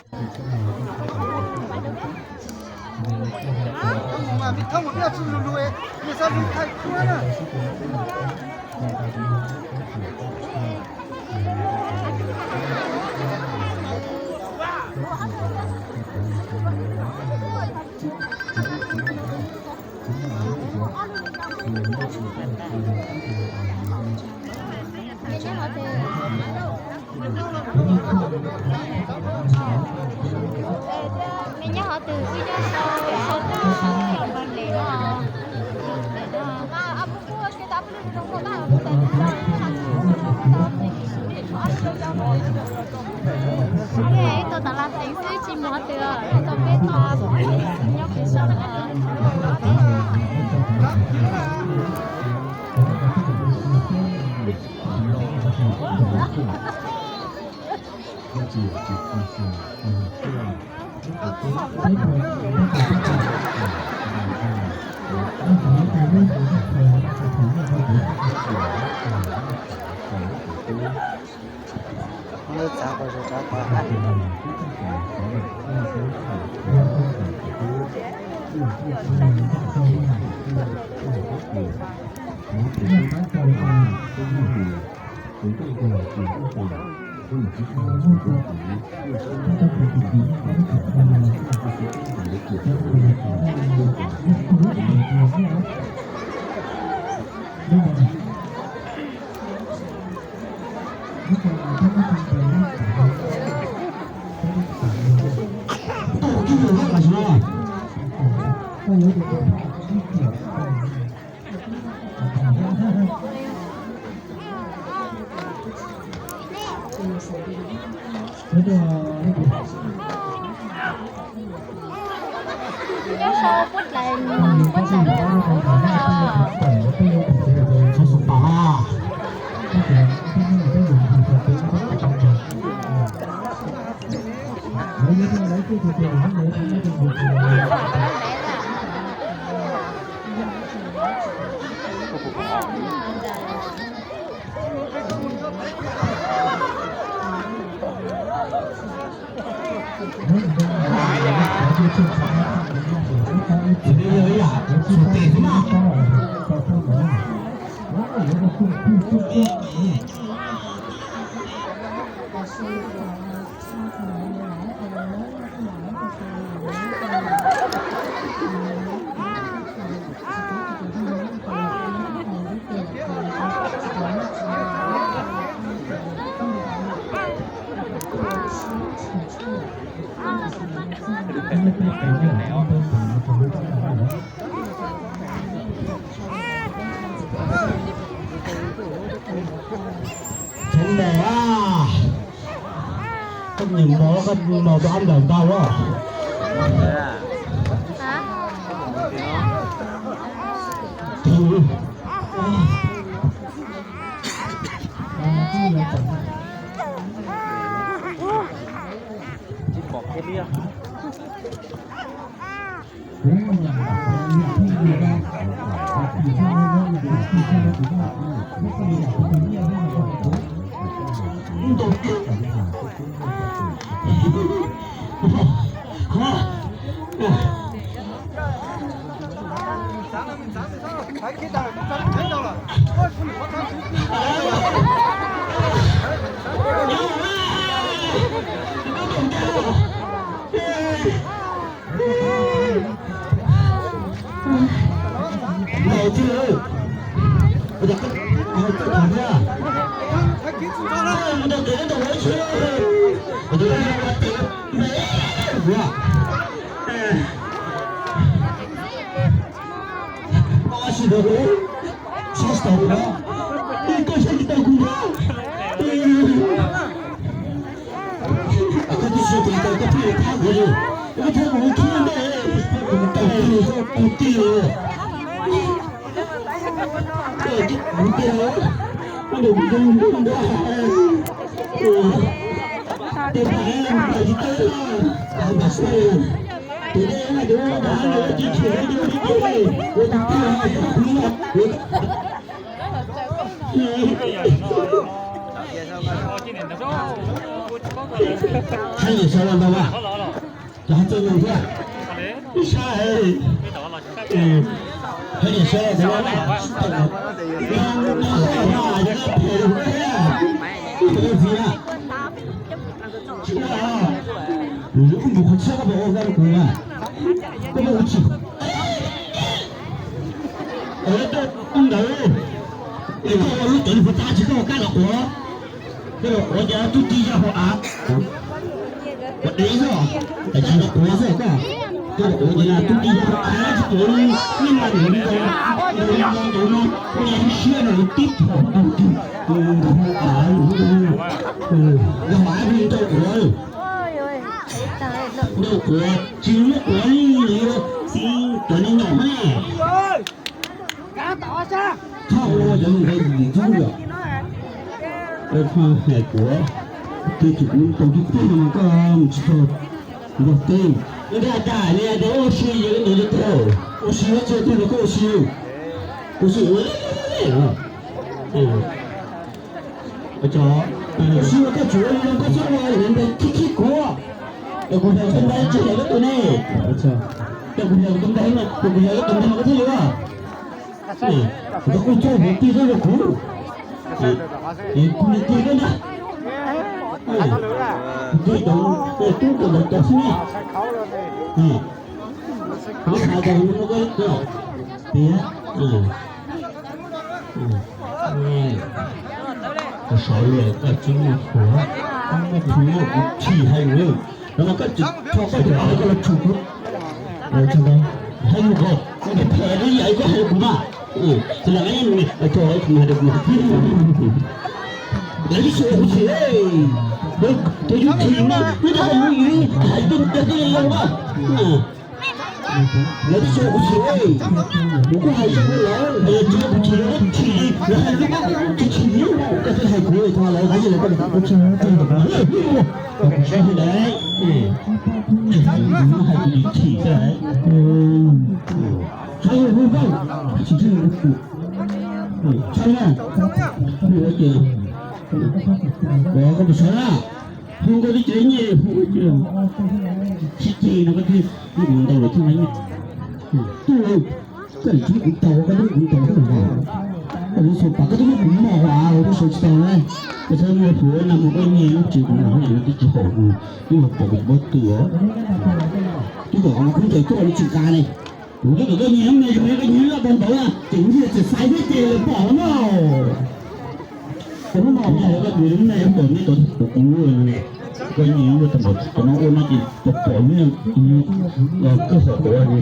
Nyob qhov twg twb nyob sau sau sau npas ntes no. Ib tug tas laj teev xwb tsis mus qhov twg, ib tug peb tog nyob pem saum no. Nyob sau puab dlais, puab dlais puab no. Koj nyiam mov, koj mov rau ob nplawm ntau los. Hais lus sawv los ntau mas, cov hais txog yus thiab. Ib sab, hais lus sawv los ntau mas, yog tus phem lus thiab, ib tug txiv na. Tsis ua, kuv mus qhov tshiab koj puas ua koj rau kuv mas, koj muaj ua tsis. Ntawd, es koj ua lub cov li puas tab tsis koj ua kab los quav, koj los quav ces tub ti yog hauv av. Quav dev xwb, tab tsis los quav xwb koj. Koj los quav ces tub ti yog hauv av tsis quav li, nej mas nws li ntau, ntau li ntau ntau no, koj yog siab no tib thaum ntau twg, ntau av, ntau av li ntau quav. Ntau quav tsis muaj quav li, txiv cov li nyom ne. Txhob ua cov ntawd ntxub yom. Hais kuv, twb tsis kuv tau tib tug no koj mus tsis tau nrog teb. Nrog tas li tias ua si yog li ntawd li tiag, ua si ua tsis tau los koj ua si, ua si ua li. Ua si ua koj tsuav li koj txhob ua li ntawd khib khib kuv. Ces kuv hais koj nrog tsis hais koj tus ne. Ces kuv hais tus nrog, ces kuv hais koj tus nrog koj thiaj li ua. Kuv kuj txawj hais tiag koj rau kuv. Kuv li tiag koj ntag. Kuv tiag cov, tub cov ntawd cov xwb ne. Kuv xav cov no muaj koj lub koj tiag. Kuv sawv los koj tsis muaj qhuav, muaj qhuav kuv chim hais lus, no mas koj tsis tso koj cov koj los tshum kuv. Hais lus ko, koj phem li yam koj hais kuv mas. Ces lawv yeej tso kuv hais rau kuv. Lawv twb tso kuv chim, tus yus chim no, twb tau yus hais tej tej li yog mas. Lawv twb tso kuv chim, kuv kuj hais zoo li lawv, tsis yog kuv chim, lawv chim, lawv hais zoo li koj, kuv tsis chim, koj twb hais kuv tag lawv hais li lawv, koj tsis hais kuv, kuv tsis hais kuv, kuv tsis hais kuv, hais kuv chim xwb. Txhob hu, tsis txhob hu, txhob na, hu ua ces, koj puas sawv na, hu nkauj twb tsis nyiaj, hu ua ces, sib ceg no koj thiaj hu ntau lawm thiaj nyiaj. Tub, koj tsis kuv tau, koj twb kuv tau, koj twb xav pas koj twb muab kuv mos as, kuv twb sawv tsis tau na. Koj txhob muaj hlua na, muaj koj nyiag lub tsev kuv mas haj yam no twb tsis haum kuv, twb los pom kuv pob tw os. Twb kom koj khaub ncaws tuaj li tsis nqa ne. Kuv twb kom koj nyiag me zoo, koj nyiag loj tau ntawd na, ces kuv nyiag txawm xaiv thiab ces lawv pom no. Koj hnub no yog koj tus lub neej koj nyiag tau tau kuv lub ne, koj nyiag lub tau npaum koj no ua no ces tau pom lub neej koj xav tuav li,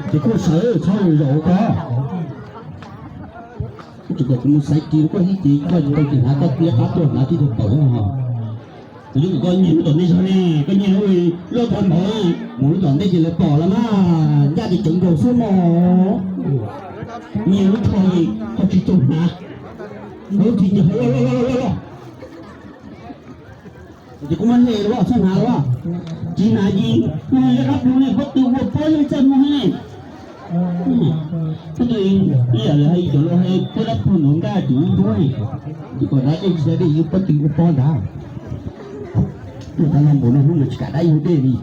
ces koj sawv txhob zaum koj. Koj tsis kom kuv mus xaiv ris koj ib ce, koj tsis tau ces hnav koj tiab qab tuaj hnav tib tug tawm no. Kuv twb kom koj nyiag lub tom nej zog ne, koj nyiag loj tau npaum, mus lub tom ntej ces lawv pom los mas ncaj ces ceev nkaus xwb mog. Nyiag lub rho li ho tsis tau hnav, lub ris ces ho loj loj loj loj loj. Ces kuv muab hle los txhob hnav los, tsis hnav ces kuv yog qab plhu ne, pob tw ua pob yeej txawj muag ne. Pob tw ib yam li hais cov laus hais pob dab phog nrov nkaj ces ib ntuab ne, ces kom dab dej tsis dab dej yus pob tw ua pob ntag. Tuaj tag no npaum no hnub no tsis kam dab yug dej li.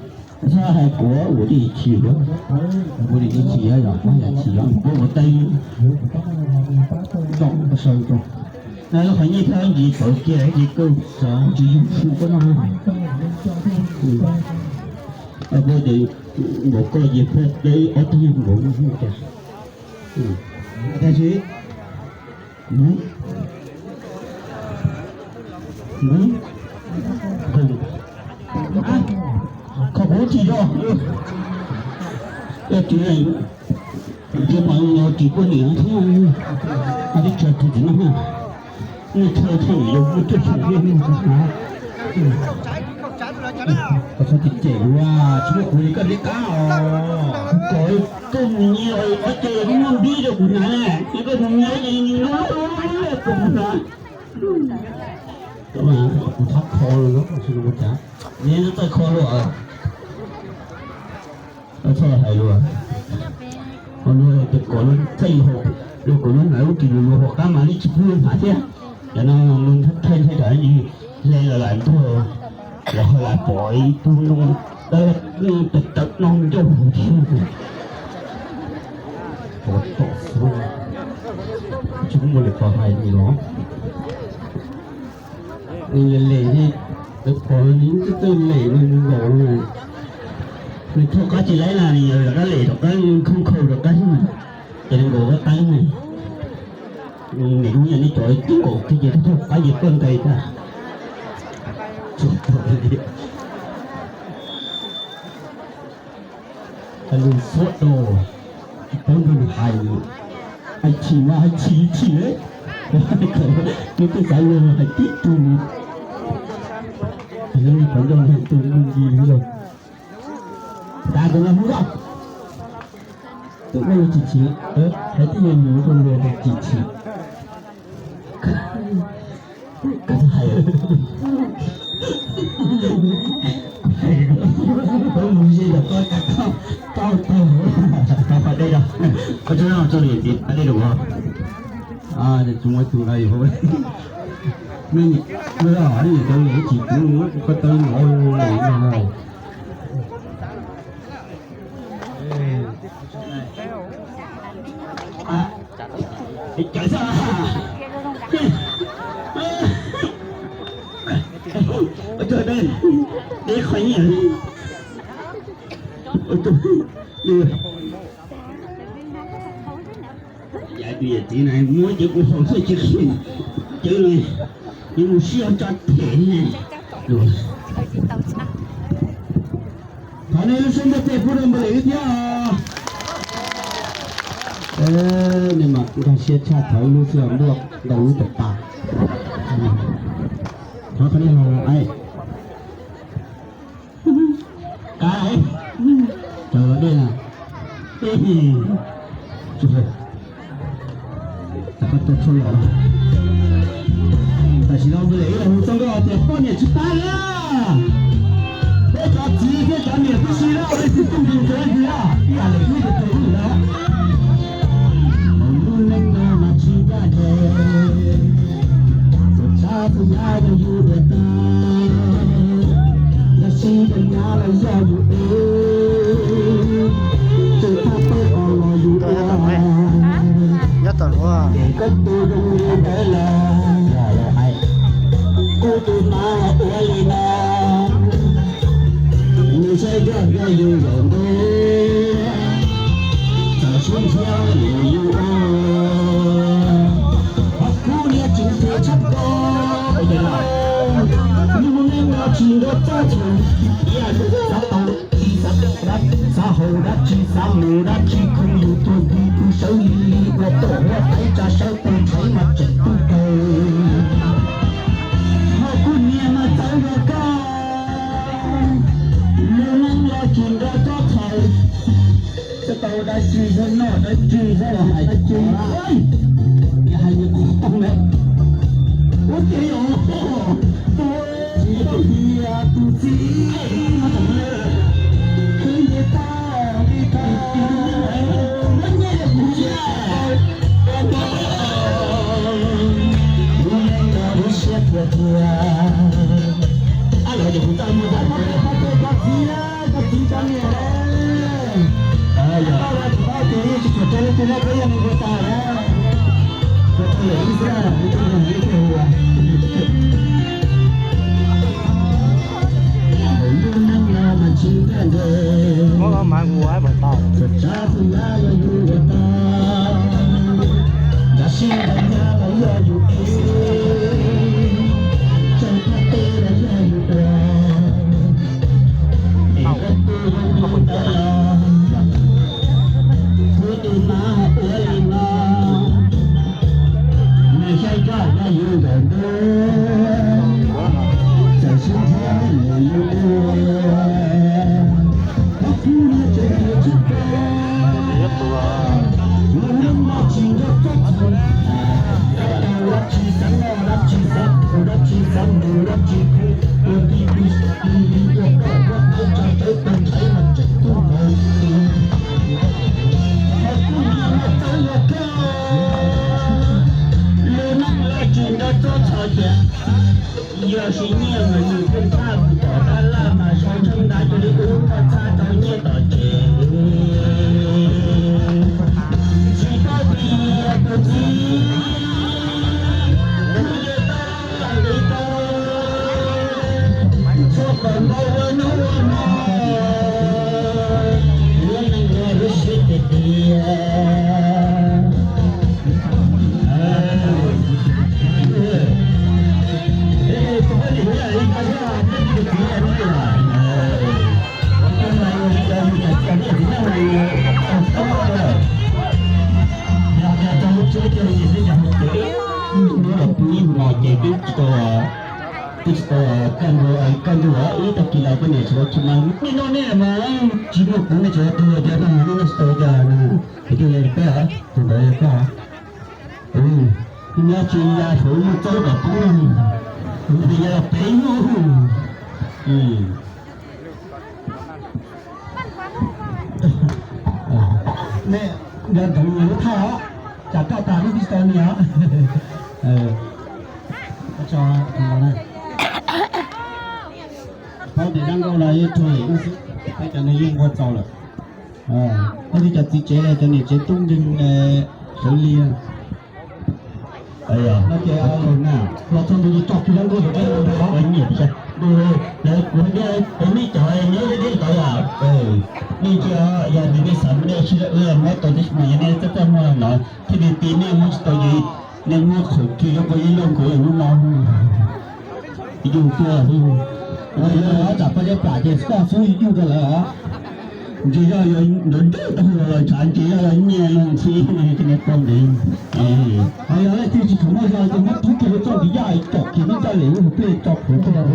Txhob hais kuv ua dej chim, ua dej chim yog yam chim yog kuv ua tau zoo sawv rau. Na lub qhov nyiaj thiab ntsis tawv kiag ces koj xav tsis yug su koj no. Koj ces npaum koj ces koj deb ob tug npaum no cas. Tab sis kho kuv tsis yog, yog tsis, tsis mas yog tsis kuj niam thiab, a tib tsa tsis tsis no, nej tsa tsa niam yog kuj tsis tsis niam, koj txhob cem cem kuv, tsis muaj kuv li koj neb qab os. Kuv kom koj mus nyiag ob ce muaj npib rau kuv hnav, es koj mus nyiag ob ce lub lub rau kuv hnav. Kuv thab kho los, neb txawj kho luaj. Txhob hais luag, ho luag tes kom luag txeej haus, luag kom luag hnav lub ris luag luag haus qab mas nej tsis pub luag hnav thiab. Cov no mus thab thej thiab cov hle los lam ntuag, los ho lam pom ib tug no dawb tawv no ncauj thiab. Pov tom xwb, tsis muaj lwm qhov hais li los. Nws lem lem li, lawv pom nws twb txawj lem no nkaus no. Nws thauj qab tsis laib na, nws rov qab lem rov qab, nws khooj khaus rov qab xwb na. Ces nws nkaus qab qab na. Niam lub yam nej cov twb nkaus kiag ces thauj qab ces tuaj nqes tag. Hais lus suab rau, tsis paub nrog nws hais, hais chim mas hais chim chim, nws twb xav lus hais tib tug, qhov ncauj hais tus mus nti li los. Cas tus no hlub koj, tus ua los chim chim, hais tib yam yus tus luag tus chim chim. Koj hais, koj mus ze los koj, koj, koj, koj, koj pas dej rau, koj tsis tau lwm tis pas dej rau kuv. Tsis muaj tus nqa yus hauv. Nej, nej tau lwm tis kuv, koj tau lwm no. Cawm xwb. Ua tsaug, deb qhov nyiaj. Ua tsaug. Yam tus yawm txiv na muab cawv kuv haus xwb tsis qhia cawv li, yuav mus siab tso them. Thov nej lub suab npuaj tej pub rau npawg Lem wb thiab os. Nej mas nkag siab tshaj, thov ib lub xwb npuaj ntau lub tawm tas. Thov qhov nej los ai. Qab, cov dej na, tsis, tam koj tuaj tshuaj los. Tam sim no npawg Lem wb los hu txoj nkauj tias poj niam tsis pab lawm. Peb cov txiv thiab cov niam tib si lawm, leej twg tuaj nrog tus ntxuav ntxiv, ib yam Lem wb tus tus wb lawm. Lub neej no mas tsis ncaj ncees, txawm tshav txawm yam los yus ua tag, yog sib ncaim nyab los yog yus ev, tseem thaj peb qos los yus ua, es koj tus zoo li ntawd los, kuv tus no ua li no, nws saib zoj yog yus zaum ntuj, txawm sib nrhiav los yus ua, ho kuv niag tsis nrhiav tshaj koj, nws mus neej los tsis nrog txoj txhaum, ib yam li xav tau, xav tau dab, xav haus dab tsi, xav mus dab tsi, khwv yus tuag nti pw sawv li li, ua toj ua taiv tsa sawv tau ntshav mas tseem tuag kawg. Ho kuv niag mas txawv zog koj, lub neej los tsis nrog txoj txhaum, xav tau dab tsi xav noj dab tsi xav los hais dab tsi, hais li kuv tau me. Ua ke os, tus txiv, tus txiv, tus txiv, tus txiv, lub neej los lub siab tiag tiag. Ab, lawv ces kuv txaj muag txaj muag peb pab peb cov txiv, cov txiv cov niam. Yog tsis tau los tsis paub tias yeej tsis tshua raug leej twg noj peb yog neeg npua tas na. Ua tau lawm ib xwb, ib tug ib tug ua. Lub neej no mas tsis ncaj ncees, txawm tshav txawm yam los yus ua tag, yog sib ncaim nyab los yog yus ev, tseem thaj peb los yog yus ua. Es koj tus zoo li ntawd los, kuv tus no ua li no, nws saib zoj yog yus zaum ntuj, txawm sib nrhiav los yus ua, ho kuv niag tsis nrhiav tshaj koj, lub neej no tsis nrog txoj txhaum, xav tau dab tsi xav noj dab tsi xav haus dab tsi xav mus dab tsi khwv ua nti pw li li ua toj ua taiv tsa sawv tau ntshav mas tseem tuag kawg. Ho kuv niag mas txawv zog koj, lub neej los tsis nrog txoj Yog siv nyiaj mas yus kuj tshaj kuv tom tab laj mas sau tsheej nrad cuag li ub, koj txhaj tau nyiaj tom tsev. Tsis paub tias tus txiv kuj yuav tau nqis tau, txhob kom npau ua hnub ua hmo, yuav neeg ua lub siab tiag tiag. Twb tsis tau, twb tsis tau kaj ntug, kaj ntug ib tag kis los poj niam tsis tau tsis mas nej noj nej mas tsis muaj kuv nej tsis tau tias nej noj tsis tau cas. Ces twb li peb tus ntawd koj, nyob tsis ya saum muaj txaub kom poob, ya peb lub. Ne, yog ntawd lub thaj os, tsam koj tas lub twb tsis tau ni os. Paub tias dab nkauj los yeej raug lwm lub xwb, cov neeg yeej nquag txaus lawm. Koj li cov txiv tsev, cov niam tsev tub nkeeg sawv li. Los txog ntu tso kiag dab nkauj tus dej ntawd, kuv hais tias nej cov nyob deb deb tod yom, nej ntsia yog nws nej xav nej sib muab tau tib si mas yog nej txaj txaj muag no thiaj li ti, nej muab tsis tau ces nej muab qhwv kiag rau pog ib lub nkuv hnub no. Yus tuag, tsam pog zeb plam ces koj xub yuj rau lawv os. Ntsis zoj yuav nrov nrov taug los tshav, ntsis zoj yuav nyiaj no ntxhi ne pog ntev. Yog leej twg tsis tshua muaj zog ces muab tub kiag lub txoj ntiv yaj caum kiag lub coj lem lub hauv pliaj tso qhwv tuaj.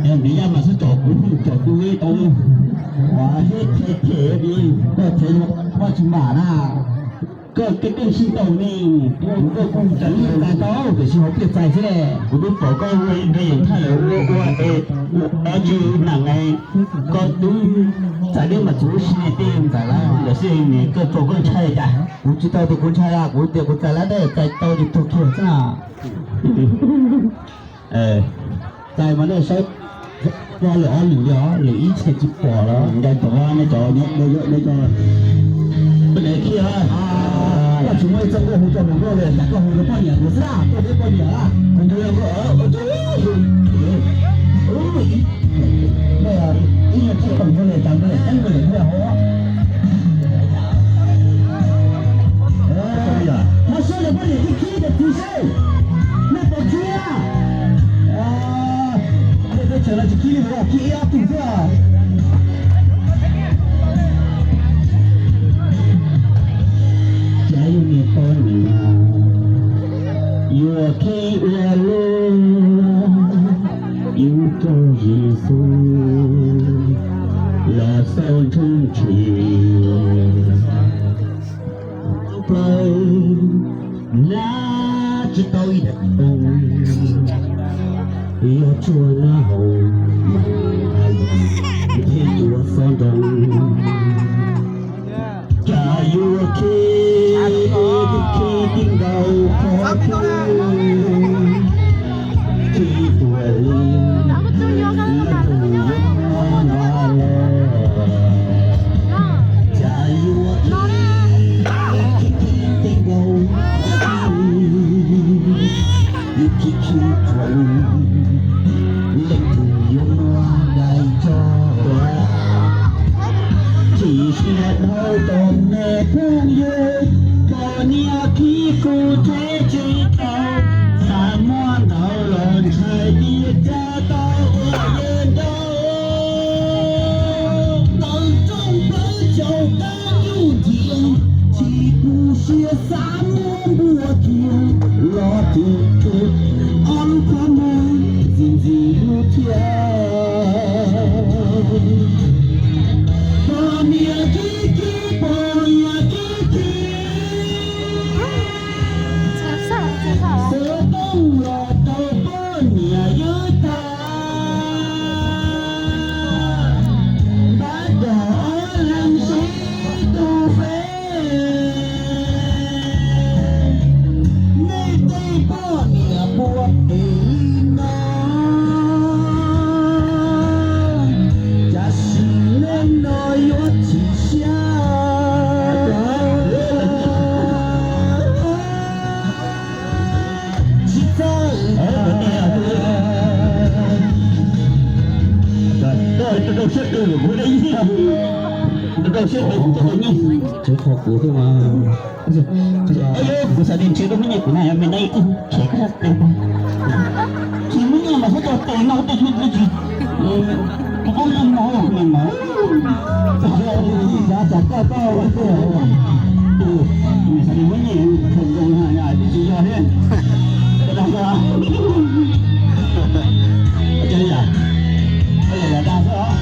Yog ntiv yaj mas xub caum kuv, caum kuv tau. Ua hib them them li, koj them koj tsis mam na. Koj keej keej sib ntaus ne, kuv koj kuj tsis tau tau, tiam sis hauv pliaj txais xwb ne. Kuv twb pom koj ua ib nrab yeem thaj lawm ua ua es ua dab tsi nees, koj twb txais deb mas txuv si tej ntxais lawm, ntawm xwb ne koj tau koj ntshai cas. Kuv tsis tau tias kuv ntshai, kuv tias kuv txais lab dab txais tau ces tuag kiag xwb na. Txais mas nej saib, lwm ob lwm li os, lwm ib txhia tsis pom los ncaim tom nej cov nyob dawb dawb cov. Peb daim khib, koj tsis muaj ib txoj nkauj hu rau hluas nkauj li, cas koj hu rau poj niam kuv xwb, koj hu poj niam. Kuv tus nkauj, ib nyuag txoj nkauj li, cas nkauj li teeb nkauj li thiaj hau. Hmo xyoo yog poj niam khib khib ces txiv seb, nej pom txiv a. Tej teb chaws no tsis khib li, khib ib ob tug xwb. Cas yus niam poj niam yuav khib ua luaj, yus raug Yexus los xauj ntsuj nrhiav plaws, nab tsis tau ib daim npoo, yog tsuag nab hau, thiaj yuav xob nroo. Cas yuav khib, khib tib nkaus qhov twg, khib tuag li, leej twg yuav muab nqa los. Cas yuav khib, khib tib nkaus, yus khib khib qhov twg, leej twg yuav muab dai tso. Tsis sib dhau tos me phooj ywg, pom niag khib kuv tsev tsis tau, xav muab ntaus los ntshai tias cas tau ua yeej nrau. Tawv rooj plawv caus qab nyuj ntias, tsis pub siab xav muab npua kiag los twg kawg ob lub qhov muag ntxim ntxim lub thiab. Pog niam khib khib, pog niam khib khib. Kuv da yig, rau siab pes kuv tau nyiaj. Tsev kho kuv thiab mas. Kuv xav tias ntshe koj muaj nyiaj kuv na, yog me na ib tug ntshe koj sab tes. Tsis muaj nyiaj mas koj cov tes no tej tsis, kuv koj muaj no me mas. Xav tau koj koj ua tiag. Xav tias muaj nyiaj kho kuv na, tsis yog thiab. Koj dag koj. Ua cas li yam, ua yam dag xwb os.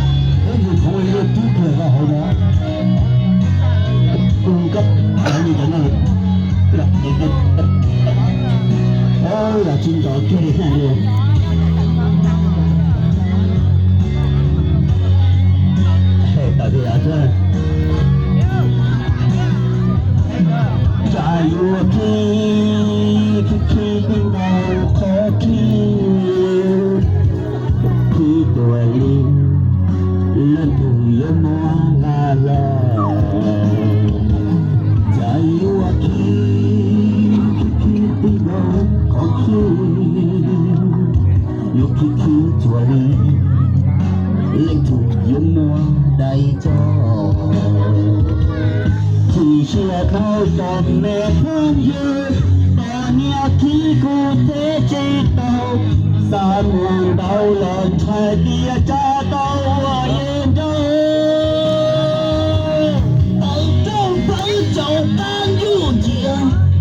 Peb yug khoom li tub kawg rau hauv no. Koj, yam tsis nco kiag li thiab li. Tam sim no cas yuav khib khib khib tib nkaus qhov khib, khib tuag li, leej twg yuav muab nqa los. Cas yuav khib khib khib tib nkaus qhov khib, yuav khib khib tuag li, leej twg yuav muab dai tso. Chim siab dhau tso me phooj ywg, poj niam khib kuv teb tsis tau, xav muag ntau los ntshai tias tsam tau ua yeeb nraug. Tawv rooj tawv tsaus qab ntuj ntsia,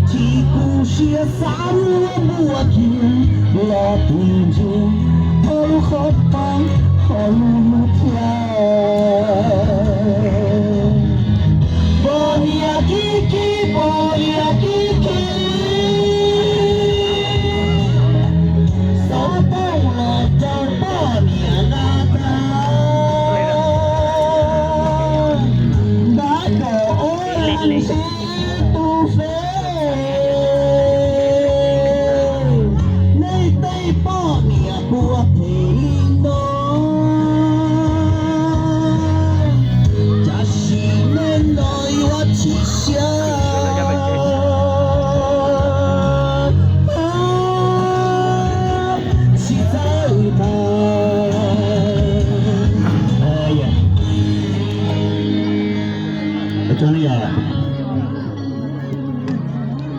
chim kuv siab xav muab npuaj kiag, los tus ntsia, thov lub qhov pab, thov lub lub thiab. Poj niam khib khib, poj niam khib khib, xov tooj los rau poj niam nqa tag, nqa kom ua ib tug fev. Nej tej poj niam puas phem li no, cas sim neej no yuav chim siab, tsis txawj tag.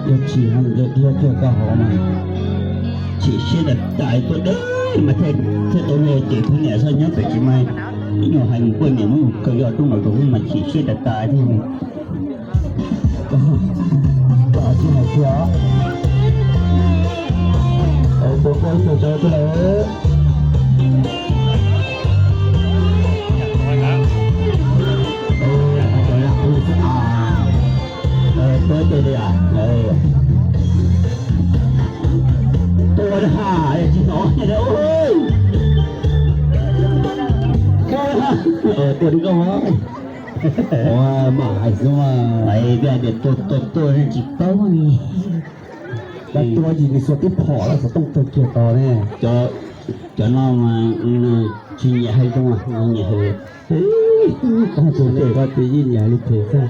Yog tsis hais tias dhia kiag koj hauv mas chim siab tas tas, tuaj deb mas thiaj tau me ces poj niam xoj nyob pem tsis mas ib nyuag hais mus poj niam muab mus kaw yog tub no tus mas chim siab tas tas thiab. Koj tsis hais kiag os. Tus koj ib tug tso tuaj lawm. Tuaj ib tug li. Tuaj ha, tsis hnov. Tuaj li koj. Ua mam hais xwb mas. Hais tias tuaj tuaj tuaj tsis paub li. Tab tuaj yim nws xuas tib phom los xov tooj tawg kiag tos ne. Cov no mas tsis nyiam hais zoo, nyiam hais. Koj tus tes koj tus yeej nyiam li phem xwb.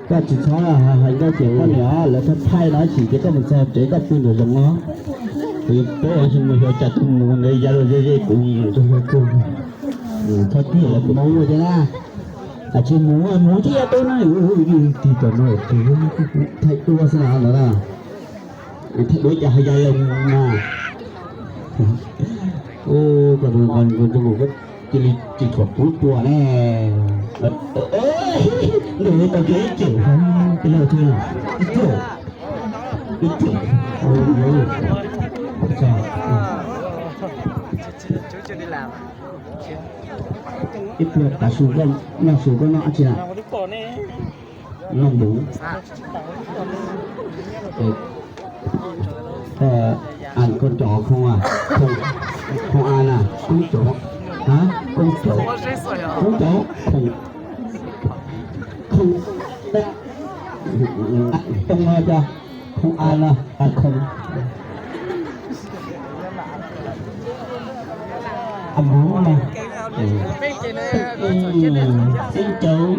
Koj tsis txhob hais nkauj ces poj niam lawv thaij thaij no chim ces koj mus txog tsev koj pw nraum zoov no. Kuv yuav paub tsis mus xyov cas tus mus ntawd ya luag ze ze kuv. Txhob tiag, mus ua cas na. Tsis mus, mus thiab ya tau na. Tig tom no thaij duab xwb na no na. Thaij duab cas hais ya los na. Ua koj tus nqos tus nqos cia li tsis thuam kuv tua ne. Nws tau kiag ib cem, ib cem, ib cem. Ib pliag tav su koj noj su koj noj dab tsi na? Noj npuv. An koob cov khoom a, khoom a na, koob cov, koob cov, koob cov, khoom, khoom, too no cov, khoom a na, a khoom. A npuv na. Xib caug.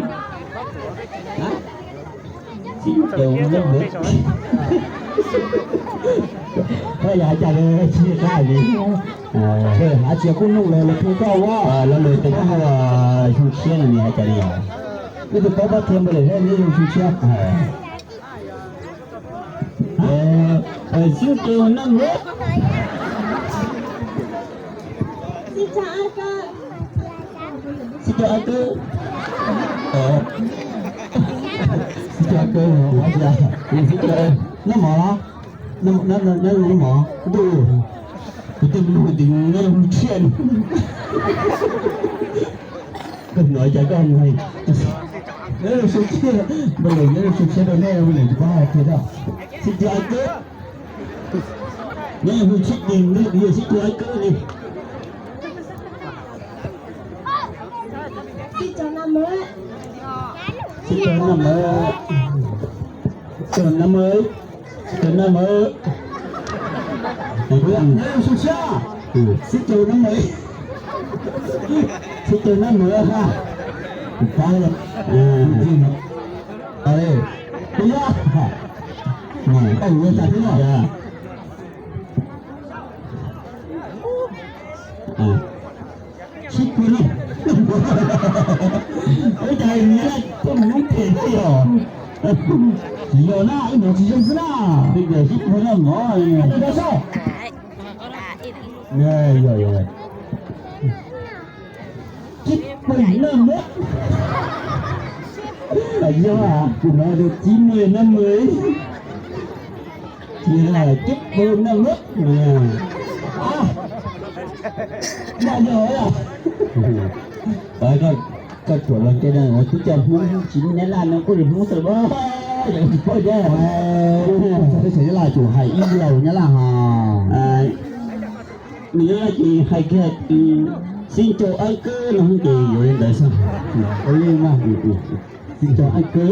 Xib caug nyob npuv. Koj yog hais cas li tsis qab li? Hais tias kuj nug los los qhia koj ua los lwm tus kuj xyoo tshiab no nws hais cas li os. Ib tug paub pab qhia npaum li thiab nws xyoo tshiab. Xib caug năm mới. Xin chào anh Cư. Xin chào anh Cư. Xin chào anh Cư. Xin chào. Nab mov los? Nab, nab, nab, nab mov. Tus, tus twg mus tus nab mus tshiab. Koj hnov cas koj mus hais nyob rau xyoo tshiab, npawg Lwm nyob rau xyoo tshiab rau nej, npawg Lwm tsis paub hais kiag thiab. Sib cog Ab Kawb, nyob rau xyoo tshiab ces npawg Lwm yog sib cog Ab Kawb li. Sib cog Nam Mawv, sib cog Nam Mawv, sib cog Nam Mawv, sib cog Nam Mawv. Nyob rau xyoo tshiab, sib cog Nam Mawv, sib cog Nam Mawv ha. Kuv pab los, kuv yog, kuv yog tas thiab no. Sib puag no. Ua cas nws tuaj mus hnub phem thiab yog? Tsis yog na, ib hnub tsis zoo xwb na. Sib puag no no. Sib puag no no. Yog, kuv hnov tias chín mươi năm mươi. Sib puag no no. Yog, yog. Koj ruam los ces twb cov Hmoob tsis muaj Nyab Laj no kuj li Hmoob tau, yog tsis paub thiab. Txog teb chaws Nyab Laj tsum hais ib lo Nyab Laj ho. Nws Nyab Laj ces hais kiag xin chào anh Cư no ces yuav li ntawd xwb. Ua li mas, xin chào anh Cư.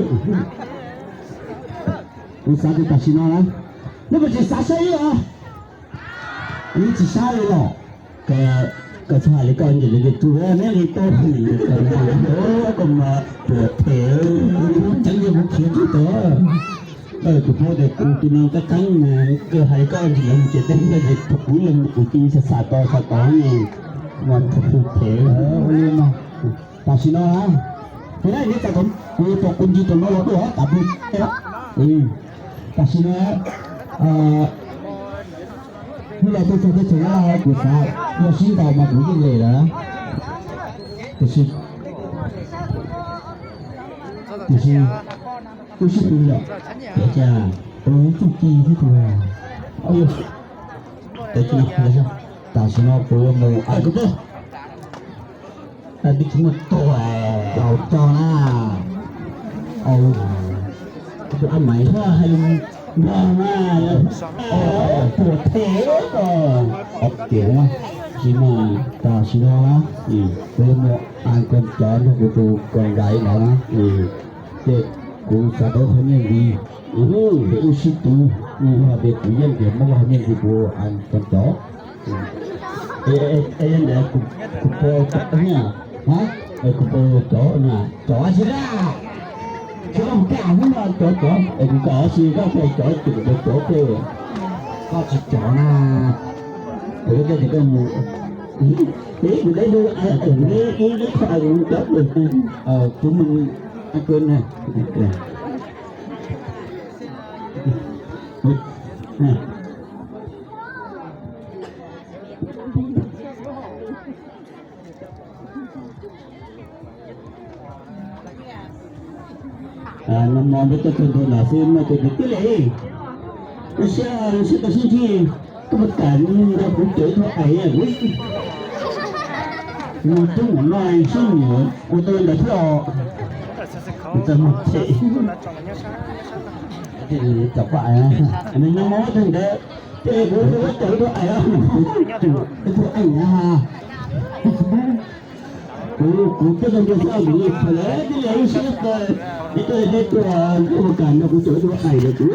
Kuv xav tias tam sim no na, nej puas tsis xav saib os? Yeej tsis saib li los? Koj txhob hais li koj ntawm li tus neb li tau hwm koj mas puas them, ceeb yog kuv khiav tsis tau. Tus paub tias kuv tus neeg qeeb qeeb, koj hais koj ntsis los mus ces tej ntawd ces kuv los kuv cia li xav xav tau xav tau ne, mas puas them. Tam sim no na, tus na neb tas kuv tus kuv ntsis tus no los tuaj tas pw. Tam sim no, hnub no tuaj txog teb chaws Nyab Laj kuv xav ua sib ntaus mas kuv yeej lem lawm. Tiam sis, tiam sis, kuv sib tw lawm, tiam sis kuv txuj ci thiab tus, tam sim no kuv yuav mus, kuv twb tsis muaj tus, haus cog na. Tus ab maiv hais nrog na, puas them os. Tias tsis muaj, tam sim no na, kuv yuav mus as koj cov nrog kuv tus koj nraiv no na. Ces kuv xav tau qhov nyiaj ntxiv, ces wb sib tw, yog tias kuv yeej tias muab qhov nyiaj ntxiv kuv as koj cov. Ntawd kuv puas cov na, kuv puas cov na, cov tsis dab, tsis dab mus kaj xwb no, cov cov es kuv kam tsis dab, cov cov ces kuv puas cov ces koj tsis cov na. Kuv yeej tias koj mus, kuv dab mus, ib dab kho kuv cov, kuv mus, kuv na. Nag hmo peb tuaj txog ntua no xwb muaj tus kwv tij li, ua siab, siab tau sib ntsib, koj puas kam nrog kuv cawm ib tug ais? Nws coob mus no sib nyiam ua tau ntawd thiab os. Txawm mus them, txawm pab ais, nws nag hmo tag ntawd ces kuv cawm ib tug ais, ib tug ais na. Kuv, kuv twb tau nrog xwb, kuv li phem lawm, twb li lub siab tawv, ib tug dej tuaj, koj puas kam nrog kuv cawm ib tug ais rau kuv?